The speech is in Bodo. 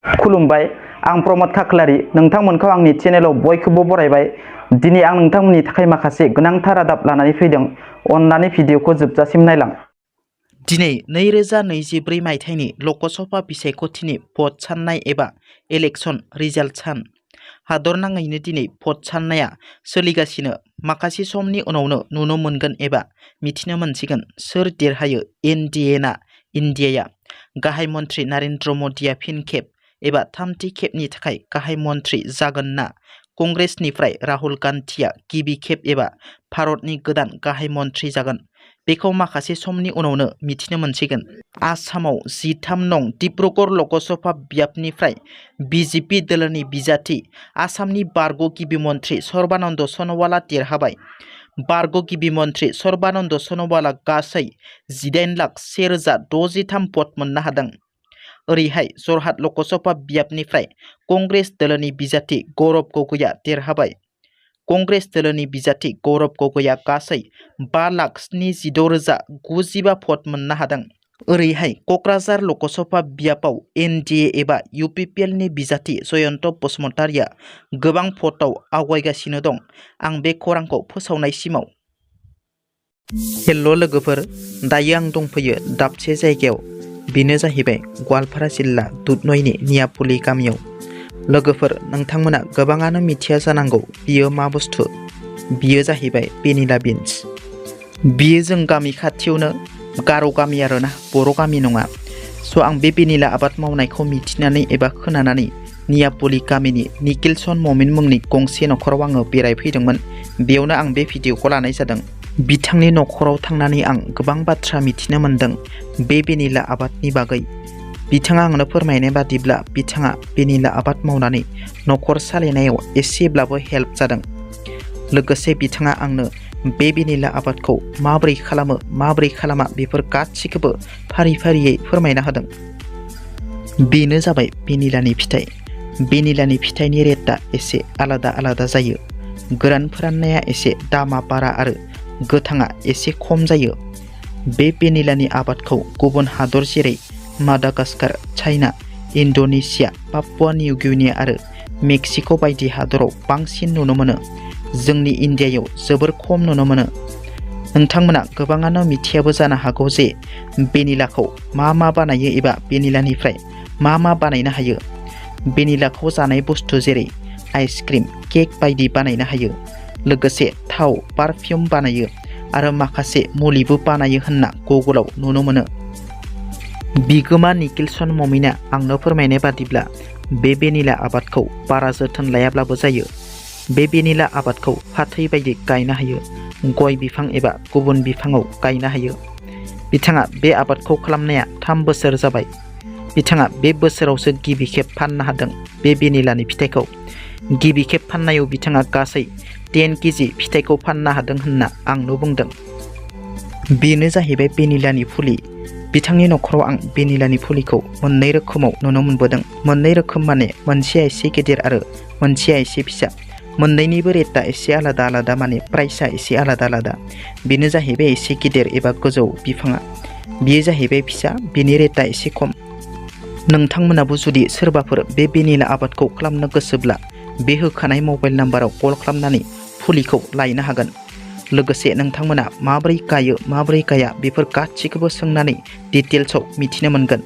खुलुमबाय आं प्रमद खाख्लारि नोंथांमोनखौ आंनि चेनेलाव बयखौबो बरायबाय। दिनै आं नोंथांमोननि थाखाय माखासे गोनांथार रादाब लानानै फैदों। अन्नानै भिडिअखौ जोबजासिम नायलां। दिनै 2024 मायथाइनि लकसभा बिसायख'थिनि भट साननाय एबा इलेक्शन रिजाल्ट सान। हादरनाङैनो दिनै भट साननाया सोलिगासिनो। माखासे समनि उनावनो नुनो मोनगोन एबा मिथिनो मोनसिगोन सोर देरहायो। एनडिए ना इन्डियाया। गाहाय मन्थ्रि नरेन्द्र मदिया फिन खेब एबा थामथि खेबनि थाखाय गाहाय मन्थ्रि जागोन ना कंग्रेसनिफ्राय राहुल गान्धीया गिबि खेब एबा भारतनि गोदान गाहाय मन्थ्रि जागोन बेखौ माखासे समनि उनावनो मिथिनो मोनसिगोन। आसामाव 13 नं डिब्रुगड़ लकसभा बियाबनिफ्राय बिजेपि दोलोनि बिजाथि आसामनि बारग' गिबि मन्थ्रि सर्बानन्द सन'वाला देरहाबाय। बारग' गिबि मन्थ्रि सर्बानन्द सन'वाला गासै 18,163 भट मोननो हादों। ओरैहाय जरहाट लकसभा बियाबनिफ्राय कंग्रेस दोलोनि बिजाथि गौरब गगैया देरहाबाय। कंग्रेस दोलोनि बिजाथि गौरब गगैया गासै 5,76,095 भट मोननो हादों। ओरैहाय क'क्राझार लकसभा बियाबाव एनडिए एबा UPPLनि बिजाथि जयन्त बसुमतारिया गोबां भटआव आवगायगासिनो दं। आं बे खौरांखौ फोसावनायसिमाव। हेल' लोगोफोर, दायो आं दंफैयो दाबसे जायगायाव। बेनो जाहैबाय गवालपारा जिल्ला दुधनयनि नियापुलि गामियाव। लोगोफोर, नोंथांमोना गोबाङानो मिथिया जानांगौ बियो मा बुस्थु। बियो जाहैबाय भेनिला बिन्स। बियो जों गामि खाथियावनो गार' गामि आरोना, बर' गामि नङा। स' आं बे भेनिला आबाद मावनायखौ मिथिनानै एबा खोनानानै नियापुलि गामिनि निखिलसन ममिन मुंनि गंसे न'खराव आङो बेरायफैदोंमोन। बेयावनो आं बे भिडिअखौ लानाय जादों। बिथांनि न'खराव थांनानै आं गोबां बाथ्रा मिथिनो मोन्दों बे भेनिला आबादनि बागै। बिथाङा आंनो फोरमायनाय बादिब्ला बिथाङा भेनिला आबाद मावनानै न'खर सालायनायाव एसेब्लाबो हेल्प जादों। लोगोसे बिथाङा आंनो बे भेनिला आबादखौ माबोरै खालामो माबोरै खालामा बेफोर गासिखौबो फारि फारियै फोरमायना होदों। बेनो जाबाय भेनिलानि फिथाइ। भेनिलानि फिथाइनि रेटआ एसे आलादा आलादा जायो। गोरान फोराननाया एसे दामा बारा आरो गोथाङा एसे खम जायो। बे भेनिलानि आबादखौ गुबुन हादर जेरै Madagascar, China, Indonesia, Papua New Guinea आरो मेक्सिक' बायदि हादराव बांसिन नुनो मोनो। जोंनि इन्डियायाव जोबोर खम नुनो मोनो। नोंथांमोना गोबाङानो मिथियाबो जानो हागौ जे भेनिलाखौ मा मा बानायो एबा भेनिलानिफ्राय मा मा बानायनो हायो। भेनिलाखौ जानाय बुस्थु जेरै आइसक्रिम, केक बायदि बानायनो हायो। लोगोसे थाव, पारफिउम बानायो आरो माखासे मुलिबो बानायो होनना गुगोलाव नुनो मोनो। बिगोमा निखिलसन ममिना आंनो फोरमायनाय बादिब्ला बे भेनिला आबादखौ बारा जोथोन लायाब्लाबो जायो। बे भेनिला आबादखौ फाथै बायदि गायनो हायो। गय बिफां एबा गुबुन बिफाङाव गायनो हायो। बिथाङा बे आबादखौ खालामनाया 3 बोसोर जाबाय। बिथाङा बे बोसोरावसो गिबि खेब फाननो हादों बे भेनिलानि फिथाइखौ। गिबि खेब फाननायाव बिथाङा गासै 10 केजि फिथाइखौ फाननो हादों होनना आंनो बुंदों। बेनो जाहैबाय भेनिलानि फुलि। बिथांनि न'खराव आं भेनिलानि फुलिखौ मोननै रोखोमाव नुनो मोनबोदों। मोननै रोखोम माने मोनसेया एसे गेदेर आरो मोनसेया एसे फिसा। मोननैनिबो रेटआ एसे आलादा आलादा, माने प्राइसआ एसे आलादा आलादा। बेनो जाहैबाय एसे गेदेर एबा गोजौ बिफाङा। बेयो जाहैबाय फिसा, बेनि रेटआ एसे खम। नोंथांमोनाबो जुदि सोरबाफोर बे भेनिला आबादखौ खालामनो गोसोब्ला बे होखानाय मबाइल नाम्बाराव कल खालामनानै फुलिखौ लायनो हागोन। लोगोसे नोंथांमोना माबोरै गायो माबोरै गाया बेफोर गासिखौबो सोंनानै डिटेल्सआव मिथिनो मोनगोन।